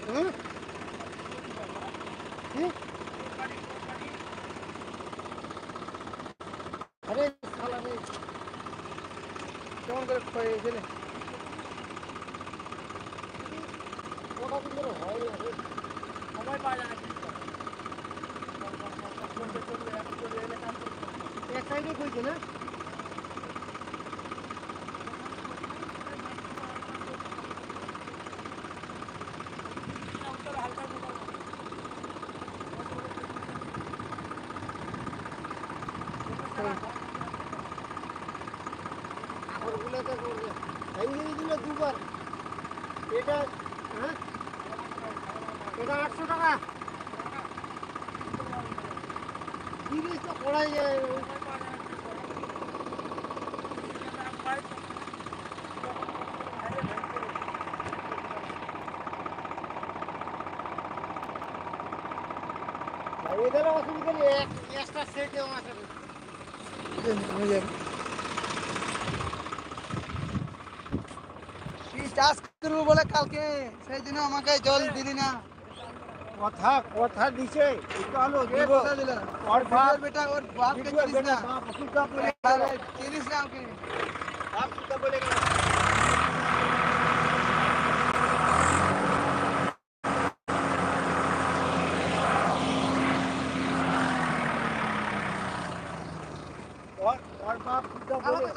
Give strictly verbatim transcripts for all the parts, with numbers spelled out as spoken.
ᱦᱮᱸ? ᱦᱮᱸ? ᱟᱨᱮ ᱥᱟᱞᱟ ᱨᱮ, ᱡᱮᱢᱚᱱ ᱠᱚᱨᱮ ᱠᱷᱚᱭ ᱦᱚᱪᱚ ᱞᱮ᱾ ᱚᱱᱟ ᱠᱚ ᱫᱚ ᱨᱚᱦᱚᱭ ᱞᱮ᱾ ᱥᱚᱢᱚᱭ ᱵᱟᱭ ᱧᱟᱢᱟ ᱪᱮᱫ ᱠᱚ᱾ ᱮᱠ ᱥᱟᱭᱤᱰ ᱨᱮ ᱦᱩᱭ ᱠᱟᱱᱟ᱾ এটা, হ্যাঁ? এটা আটশো টাকা। তিরিশ তো পড়াই যায়। এদের অসুবিধা নেই, এক, এক্সট্রা সেট দেওয়া আছে। কি চাষ করবো বলে কালকে, সেই জন্য আমাকে জল দিলি না। কথা, কথা দিছে, এটা হলো কে দিব। কথা দিল? ওর বাপ। বেটা, ওর বাপকে বিটুয়া চিনিস বেটা, না? বাপ সুদ্ধা বলে গেল। আরে, চিনিস না ওকে? বাপ সুদ্ধা বলে গেল। ওর, ওর বাপ সুদ্ধা বলে।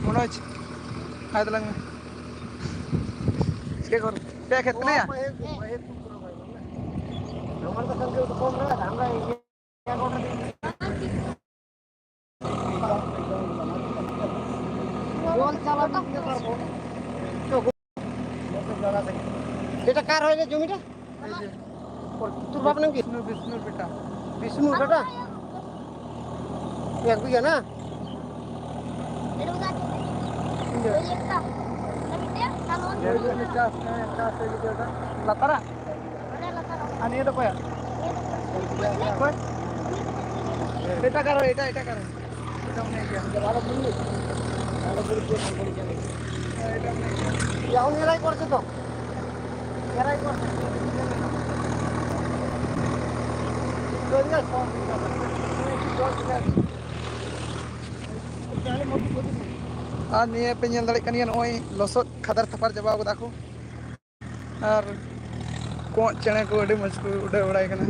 ᱢᱚᱱᱳᱡᱽ, ᱦᱟᱭ ᱛᱟᱞᱟᱝ ᱢᱮ᱾ ᱪᱮᱫ ᱠᱚ? ᱯᱮ ᱠᱷᱮᱛ ᱛᱟᱞᱮᱭᱟ? ᱵᱚᱞ ᱪᱟᱞᱟᱣ ᱱᱟ᱾ এটা কার হয় রে জমিটা? এই যে তোর বাপ নাম কি? বিষ্ণু, বিষ্ণুর বেটা। বিষ্ণুর বেটা? এক বিঘা না? ᱞᱟᱛᱟᱨᱟ? ᱟᱨ ᱱᱤᱭᱟᱹ ᱫᱚ ᱚᱠᱚᱭᱟᱜ? ᱚᱠᱚᱭ? ᱮᱴᱟᱜ ᱠᱟᱨᱚ, ᱮᱴᱟᱜ, ᱮᱴᱟᱜ ᱠᱟᱨᱚ᱾ ᱮᱴᱟᱜ ᱢᱮᱱᱟᱜ ᱜᱮᱭᱟ᱾ ᱦᱮᱸ, ᱮᱴᱟᱜ ᱢᱮᱱᱟᱜ ᱜᱮᱭᱟ᱾ ᱭᱟ, ᱩᱱᱤ ᱨᱟᱭ ᱠᱚᱨᱮ ᱫᱚ᱾ ᱨᱟᱭ ᱠᱚᱨᱮ᱾ ᱟᱨ ᱱᱤᱭᱟᱹ ᱯᱮ ᱧᱮᱞ ᱫᱟᱲᱮᱭᱟᱜ ᱠᱟᱱ ᱜᱮᱭᱟ, ᱱᱚᱜᱼᱚᱭ ᱞᱚᱥᱚᱫ ᱠᱷᱟᱫᱟᱨ ᱛᱷᱟᱯᱟᱨ ᱪᱟᱵᱟ ᱠᱟᱫᱟ ᱠᱚ᱾ ᱟᱨ ᱠᱚᱸᱜ ᱪᱮᱬᱮ ᱠᱚ ᱟᱹᱰᱤ ᱢᱚᱡᱽ ᱠᱚ ᱩᱰᱟᱹᱣ ᱵᱟᱲᱟᱭ ᱠᱟᱱᱟ᱾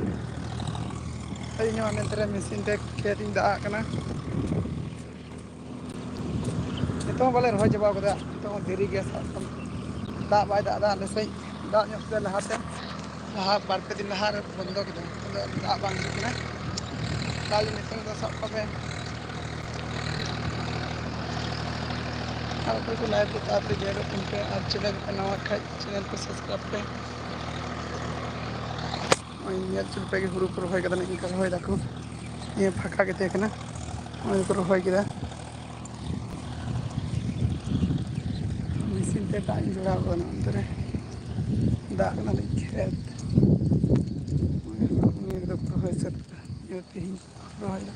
ᱤᱧ ᱦᱚᱸ ᱱᱚᱛᱮ ᱨᱮ ᱢᱮᱥᱤᱱ ᱛᱮ ᱠᱷᱮᱛ ᱤᱧ ᱫᱟᱜ ᱟᱜ ᱠᱟᱱᱟ᱾ ᱱᱤᱛᱚᱜ ᱦᱚᱸ ᱵᱟᱞᱮ ᱨᱚᱦᱚᱭ ᱪᱟᱵᱟ ᱠᱟᱫᱟ, ᱱᱤᱛᱚᱜ ᱦᱚᱸ ᱫᱮᱨᱤ ᱜᱮᱭᱟ᱾ ᱥᱟᱵ ᱠᱟᱜ ᱢᱮ, ᱫᱟᱜ ᱵᱟᱭ ᱫᱟᱜ ᱮᱫᱟ ᱟᱞᱮ ᱥᱮᱫ᱾ ᱫᱟᱜ ᱧᱚᱜ ᱠᱮᱫᱟ ᱞᱟᱦᱟᱛᱮ, ᱞᱟᱦᱟ ᱵᱟᱨ ᱯᱮ ᱫᱤᱱ ᱞᱟᱦᱟ ᱨᱮ ᱵᱚᱱᱫᱚ ᱠᱮᱫᱟ, ᱟᱫᱚ ᱫᱟᱜ ᱵᱟᱝ ᱦᱤᱡᱩᱜ ᱠᱟᱱᱟ᱾ ᱛᱟᱦᱞᱮ ᱱᱤᱛᱚᱜ ᱫᱚ ᱥᱟᱵ ᱠᱟᱜ ᱢᱮ, ᱟᱨ ᱚᱠᱚᱭ ᱠᱚ ᱞᱟᱭᱤᱵᱷ ᱨᱮ ᱛᱟᱲᱟᱛᱟᱲᱤ ᱡᱚᱭᱮᱱᱚᱜ ᱛᱟᱵᱚᱱ ᱯᱮ, ᱟᱨ ᱪᱮᱱᱮᱞ ᱨᱮ ᱱᱟᱣᱟ ᱠᱷᱟᱡ ᱪᱮᱱᱮᱞ ᱠᱚ ᱥᱟᱵᱥᱠᱨᱟᱭᱤᱵᱽ ᱯᱮ᱾ ᱱᱚᱜᱼᱚᱭ ᱧᱮᱞ ᱦᱚᱪᱚ ᱯᱮ ᱜᱮ, ᱦᱩᱲᱩ ᱠᱚ ᱨᱚᱦᱚᱭ ᱠᱟᱫᱟ, ᱱᱤᱝᱠᱟ ᱨᱚᱦᱚᱭ ᱫᱟᱠᱚ᱾ ᱱᱤᱭᱟᱹ ᱯᱷᱟᱸᱠᱟ ᱜᱮ ᱛᱟᱦᱮᱸ ᱠᱟᱱᱟ, ᱱᱚᱜᱼᱚᱭ ᱠᱚ ᱨᱚᱦᱚᱭ ᱠᱮᱫᱟ᱾ ᱢᱮᱥᱤᱱ ᱛᱮ ᱫᱟᱜ ᱤᱧ ᱡᱚᱲᱟᱣ ᱠᱟᱫᱟ ᱚᱱᱛᱮ ᱨᱮ, ᱫᱟᱜ ᱠᱟᱱᱟ ᱞᱤᱧ ᱠᱷᱮᱛ᱾ ᱱᱚᱜᱼᱚᱭ ᱦᱩᱲᱩ ᱱᱤᱭᱟᱹ ᱠᱚᱫᱚ ᱠᱚ ᱨᱚᱦᱚᱭ ᱥᱟᱹᱛ ᱠᱟᱫᱟ, ᱱᱤᱭᱟᱹ ᱛᱮᱦᱮᱧ ᱨᱚᱦᱚᱭ ᱫᱟ᱾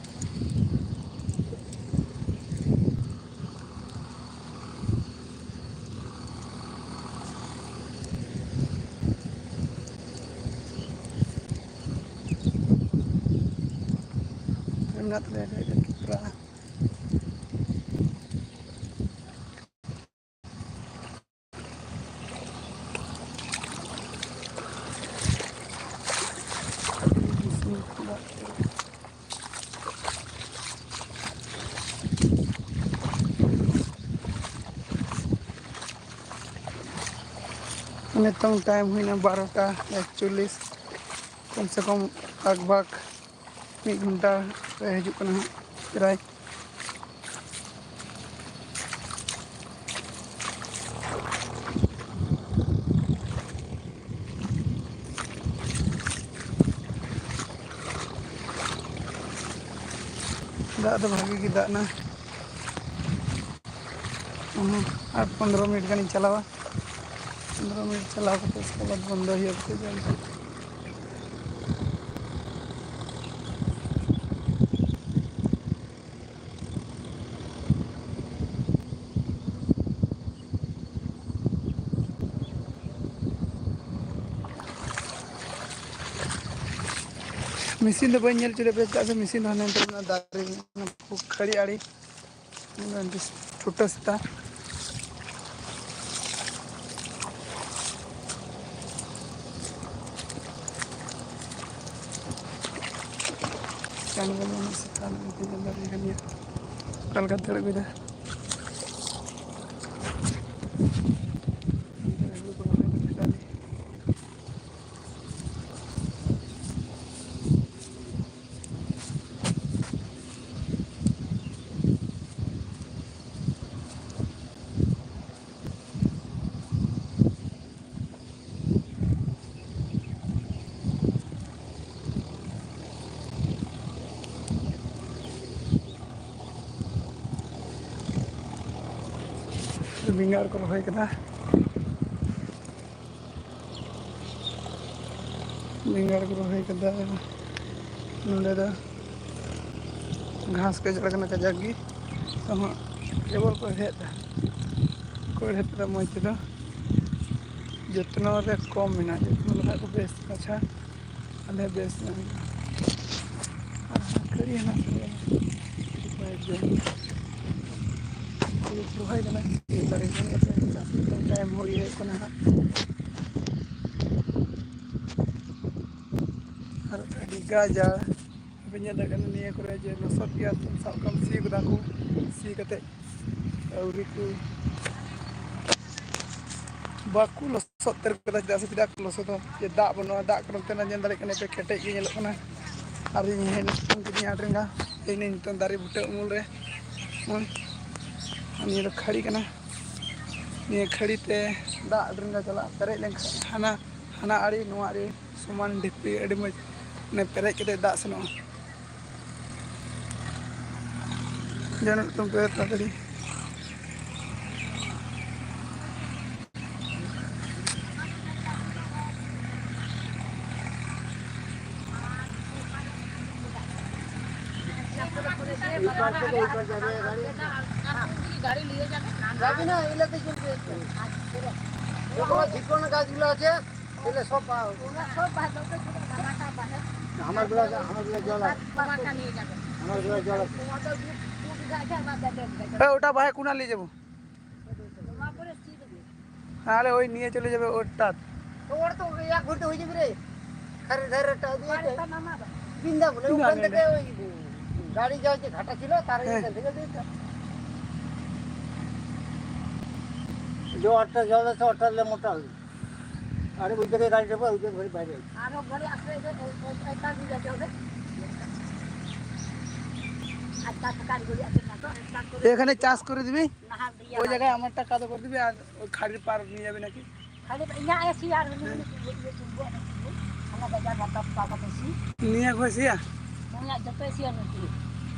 ᱢᱮᱱᱟᱜ ᱛᱟᱞᱮᱭᱟ ᱰᱷᱮᱨ ᱰᱷᱮᱨ ᱜᱮ ᱯᱨᱟᱭ᱾ ᱱᱤᱛᱚᱝ ᱴᱟᱭᱤᱢ ᱦᱩᱭᱱᱟ ᱵᱟᱨᱚᱴᱟ ᱮᱠᱪᱚᱞᱞᱤᱥ, ᱠᱚᱢ ᱥᱮ ᱠᱚᱢ ᱞᱟᱜᱽ ᱵᱷᱟᱜᱽ ᱢᱤᱫ ᱜᱷᱚᱱᱴᱟ ᱨᱮ ᱦᱤᱡᱩᱜ ᱠᱟᱱᱟ ᱦᱟᱸᱜ ᱯᱨᱟᱭ᱾ ᱫᱟᱜ ᱫᱚ ᱵᱷᱟᱜᱤ ᱜᱮ ᱫᱟᱜ ᱮᱱᱟ᱾ ᱦᱩᱸ, ᱟᱨ ᱯᱚᱱᱨᱚ ᱢᱤᱱᱤᱴ ᱜᱟᱱᱤᱧ ᱪᱟᱞᱟᱣᱟ᱾ ᱯᱚᱱᱨᱚ ᱢᱤᱱᱤᱴ ᱪᱟᱞᱟᱣ ᱠᱟᱛᱮ ᱩᱥᱠᱮ ᱵᱟᱫ ᱵᱚᱱᱫᱚ ᱦᱩᱭᱩᱜᱼᱟ᱾ ᱢᱮᱥᱤᱱ ᱫᱚ ᱵᱟᱹᱧ ᱧᱮᱞ ᱦᱚᱪᱚ ᱞᱮᱫ ᱯᱮᱭᱟ, ᱪᱮᱫᱟᱜ ᱥᱮ ᱢᱮᱥᱤᱱ ᱫᱚ ᱦᱟᱱᱮ ᱱᱚᱛᱮ ᱨᱮ ᱢᱮᱱᱟᱜᱼᱟ, ᱫᱟᱨᱮ ᱨᱮ, ᱚᱱᱟ ᱠᱷᱟᱹᱲᱤ ᱟᱲᱮ, ᱚᱱᱟ ᱪᱷᱳᱴᱟ ᱥᱮᱛᱟ᱾ ᱪᱟᱸᱫ ᱵᱚᱸᱜᱟ ᱥᱮᱛᱟ ᱢᱮᱱᱛᱮ ᱧᱮᱞ ᱫᱟᱲᱮᱭᱟᱭ ᱠᱟᱱ ᱜᱮᱭᱟ, ᱚᱠᱟ ᱞᱮᱠᱟ ᱫᱟᱹᱲ ᱟᱹᱜᱩᱭᱮᱫᱟ᱾ ᱵᱮᱸᱜᱟᱲ ᱠᱚ ᱨᱚᱦᱚᱭ ᱠᱟᱫᱟ᱾ ᱵᱮᱸᱜᱟᱲ ᱠᱚ ᱨᱚᱦᱚᱭ ᱠᱟᱫᱟ᱾ ᱱᱚᱸᱰᱮ ᱫᱚ ᱜᱷᱟᱥ ᱠᱚ ᱡᱟᱲ ᱠᱟᱱᱟ ᱠᱟᱡᱟᱠ ᱜᱮ᱾ ᱛᱚ ᱦᱟᱸᱜ ᱠᱮᱵᱚᱞ ᱠᱚ ᱦᱮᱲᱦᱮᱫ ᱫᱟ, ᱠᱚ ᱦᱮᱲᱦᱮᱫ ᱫᱟ ᱢᱚᱡᱽ ᱛᱮᱫᱚ᱾ ᱡᱚᱛᱱᱚ ᱨᱮ ᱠᱚᱢ ᱢᱮᱱᱟᱜᱼᱟ, ᱡᱚᱛᱱᱚ ᱞᱮᱠᱷᱟᱡ ᱠᱚ ᱵᱮᱥ ᱢᱟᱪᱷᱟ᱾ ᱟᱞᱮ ᱵᱮᱥ ᱧᱚᱜ ᱦᱩᱭᱩᱜᱼᱟ᱾ ᱟᱨ ᱠᱷᱟᱹᱲᱤ ᱦᱮᱱᱟᱜ ᱛᱟᱞᱮᱭᱟ, ᱠᱚᱭᱮᱠ ᱡᱚᱱ ᱨᱚᱦᱚᱭ ᱠᱟᱱᱟ᱾ ᱫᱟᱨᱮ ᱠᱚ ᱧᱮᱞ ᱠᱟᱛᱮ ᱪᱟᱥ ᱠᱟᱛᱮ ᱴᱟᱭᱤᱢ ᱦᱩᱭ ᱦᱩᱭᱩᱜ ᱠᱟᱱᱟ ᱦᱟᱸᱜ᱾ ᱟᱨ ᱟᱹᱰᱤ ᱜᱟᱡᱟᱲ ᱯᱮ ᱧᱮᱞ ᱫᱟᱲᱮᱭᱟᱜ ᱠᱟᱱᱟ ᱱᱤᱭᱟᱹ ᱠᱚᱨᱮ ᱡᱮ ᱞᱚᱥᱚᱫ ᱜᱮᱭᱟ, ᱥᱟᱵ ᱠᱟᱜ ᱢᱮ ᱥᱤ ᱠᱟᱫᱟ ᱠᱚ, ᱥᱤ ᱠᱟᱛᱮ ᱟᱹᱣᱨᱤ ᱠᱚ, ᱵᱟᱠᱚ ᱞᱚᱥᱚᱫ ᱩᱛᱟᱹᱨ ᱠᱟᱫᱟ᱾ ᱪᱮᱫᱟᱜ ᱥᱮ ᱪᱮᱫᱟᱜ ᱠᱚ ᱞᱚᱥᱚᱫᱟ? ᱡᱮ ᱫᱟᱜ ᱵᱟᱹᱱᱩᱜᱼᱟ, ᱫᱟᱜ ᱠᱟᱨᱚᱱ ᱛᱮ ᱧᱮᱞ ᱫᱟᱲᱮᱭᱟᱜ ᱠᱟᱱᱟ ᱯᱮ ᱠᱮᱴᱮᱡ ᱜᱮ ᱧᱮᱞᱚᱜ ᱠᱟᱱᱟ᱾ ᱟᱨ ᱤᱧ ᱦᱮᱡ ᱮᱱᱟ ᱥᱤᱛᱩᱝ ᱠᱤᱫᱤᱧᱟ ᱟᱹᱰᱤ ᱨᱟᱸᱜᱟᱣ᱾ ᱦᱮᱡ ᱱᱟᱹᱧ ᱱᱤᱛᱚᱝ ᱫᱟᱨᱮ ᱵᱩᱴᱟᱹ ᱩᱢᱩᱞ ᱨᱮ᱾ ᱦᱮᱸ, ᱟᱨ ᱱᱤᱭᱟᱹ ᱫᱚ ᱠᱷᱟᱹᱲᱤ ᱠᱟᱱᱟ, ᱱᱤᱭᱟᱹ ᱠᱷᱟᱹᱲᱤ ᱛᱮ ᱫᱟᱜ ᱟᱹᱰᱤ ᱨᱟᱸᱜᱟᱣ ᱪᱟᱞᱟᱜᱼᱟ, ᱯᱮᱨᱮᱡ ᱞᱮᱱᱠᱷᱟᱱ ᱦᱟᱱᱟ, ᱦᱟᱱᱟ ᱟᱲᱮ ᱱᱚᱣᱟ ᱟᱲᱮ ᱥᱚᱢᱟᱱ ᱰᱷᱤᱯᱤ ᱟᱹᱰᱤ ᱢᱚᱡᱽ, ᱢᱟᱱᱮ ᱯᱮᱨᱮᱡ ᱠᱟᱛᱮ ᱫᱟᱜ ᱥᱮᱱᱚᱜᱼᱟ᱾ ᱡᱟᱦᱟᱱᱟᱜ ᱛᱟᱢ ᱯᱮ ᱛᱟᱲᱟᱛᱟᱲᱤ᱾ আমার গুলা, আমার গুলা জল আছে। আমার গুলা জল আছে। এ, ওটা ভাই কোনা নিয়ে যাবো? তাহলে ওই নিয়ে চলে যাবে ওরটা। তো ওর তো এক ঘন্টা হয়ে যাবে রে। খালি ধরে একটা দিয়ে দে। বৃন্দাবনে ওখান থেকে ওই গাড়ি যাওয়ার যে ঘাটা ছিল, তার হ্যাঁ। ওখান থেকে দিয়ে দে। যে ওরটা জল আছে, ওরটা হলে মোটা হবে। আরে ওই জায়গায় গাড়ি যাবো, ওই জায়গায় ঘরে বাইরে আছে। আরো ঘরে আসলে এই যে এই, এই, এই তার দিয়ে যেতে হবে। আর তার গাড়ি আছে না তো, তার করে এখানে চাষ করে দিবি, নাহার দিয়ে ওই জায়গায় আমারটা কাদা করে দিবি, আর ওই খাড়ির পার নিয়ে যাবে নাকি? খালি ইয়া এসি আর উনি, উনি, উনি, উনি, উনি, উনি, আমার বাজার বাতাস পাতা বেশি। নিয়ে গেছি। ᱱᱚᱣᱟ ᱡᱚᱛᱚ ᱮᱥᱤᱭᱟᱱ ᱱᱩᱠᱩ᱾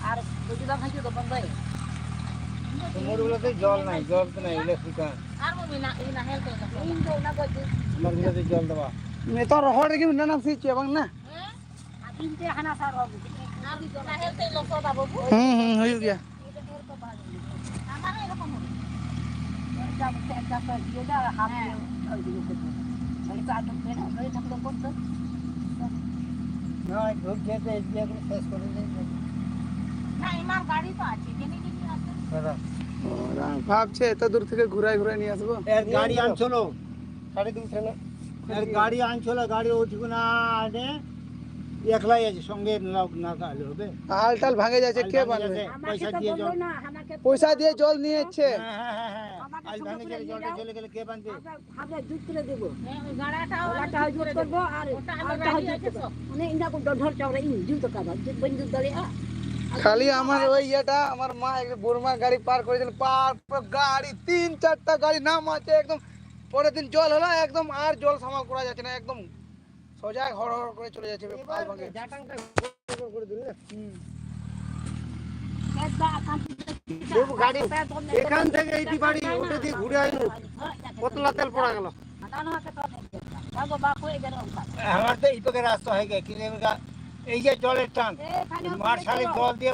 ᱟᱨ ᱡᱩᱫᱤ ᱵᱟᱝ ᱦᱤᱡᱩᱜ ᱫᱚ ᱵᱚᱱᱫᱚᱭ᱾ ᱛᱩᱢᱩᱨ ᱵᱚᱞᱮ ᱛᱚ ᱡᱚᱞ ᱱᱟᱭ, ᱡᱚᱞ ᱛᱚ ᱱᱟᱭ, ᱤᱞᱮᱠᱴᱨᱤᱠ᱾ ᱟᱨ ᱢᱚᱢᱤ ᱱᱟ, ᱤᱧ ᱱᱟᱦᱮᱞ ᱛᱮ ᱞᱚᱥᱚᱫᱟ᱾ ᱤᱧ ᱫᱚ ᱚᱱᱟ ᱫᱚ ᱡᱩᱛ ᱛᱩᱢᱩᱨ ᱵᱚᱞᱮ ᱛᱚ ᱡᱚᱞ ᱫᱚ ᱵᱟᱝ᱾ ᱱᱤᱛᱚᱜ ᱨᱚᱦᱚᱲ ᱨᱮᱜᱮ ᱢᱮᱱᱟᱜᱼᱟ, ᱥᱤ ᱦᱚᱪᱚᱭᱟ ᱵᱟᱝ ᱱᱟ? ᱦᱮᱸ? ᱟᱨ ᱤᱧ ᱛᱮ ᱦᱟᱱᱟ ᱥᱟᱨ ᱨᱚᱦᱚᱲ ᱜᱮ᱾ ᱟᱨ ᱱᱟᱦᱮᱞ ᱛᱮ ᱞᱚᱥᱚᱫᱟ ᱵᱟᱹᱵᱩ᱾ ᱦᱩᱸ, ᱦᱩᱸ, ᱦᱩᱭᱩᱜ ᱜᱮᱭᱟ᱾ ᱟᱢᱟᱨ ᱮᱨᱚᱠᱚᱢ ᱦᱩᱲᱩ᱾ ᱮᱠᱫᱚᱢ, ᱮᱠᱫᱚᱢ ᱠᱚ ᱤᱭᱟᱹᱭᱟ, ᱦᱟᱯ ᱦᱮᱸ᱾ ᱤᱭᱟᱹ, ᱤᱭᱟᱹ ᱠᱚ᱾ ᱜᱷᱟᱹᱲᱤ ᱠᱚ ᱟᱫᱚ ᱢᱮᱱᱟᱜ, ᱜᱷᱟᱹᱲᱤ ᱛᱟᱠᱚ ᱫᱚ ᱵᱚᱱ ᱫᱚ᱾ না, ধূপ খেতে এসে এখন শেষ করে দিয়েছে। না, এনার গাড়ি তো আছে, জেনে নিন আপনি। দাদা। ওরা ভাবছে এত দূর থেকে ঘুরায় ঘুরায় নিয়ে আসবো। এর গাড়ি আনছিল। সাড়ে তিনশো না? এর গাড়ি আনছিল, গাড়ি ওইটুকু না আনে, একলাই আছে, সঙ্গে না, না তাহলে হবে। আলটাল ভাঙে যাচ্ছে, কে আলটাল বানবে? যাচ্ছে, পয়সা দিয়ে জল। পয়সা দিয়ে জল নিয়ে এসছে। হ্যাঁ, হ্যাঁ, হ্যাঁ, হ্যাঁ। আল ভাঙে যাচ্ছে, জলটা চলে গেলে কে বানবে? আমরা জুত করে দেবো। হ্যাঁ, ওই গাড়াটাও আমরা ওটাটাও জুত জুত করে করবো, দেবো। আর ওটা আমার আলটাও গাড়ি জুত আছে করবো। সব। মানে ইন্দা কো ডর চওড়া ইন জুত করবো, জুত বন জুত দলে আ। খালি আমার ওই ইয়েটা, আমার মা এক বুড়মা গাড়ি পার করে দিল, পার পুরো গাড়ি, তিন চারটা গাড়ি নাম আছে একদম। পরের দিন জল হলো একদম, আর জল সামাল করা যাচ্ছে না, একদম সোজা হড় হড় করে চলে যাচ্ছে। এবার আল ভাঙে। জাটাংটা করে দিন না। হুম। লেবু গাড়ি এখান থেকে এই বাড়ি ওটা দিয়ে ঘুরে আইনু। কতলা তেল পড়া গেল। আমার তো এইভাবে রাস্তা হয়ে গেছে, কিন্তু এবার এই যে জলের টান, মার্শালের জল দিয়ে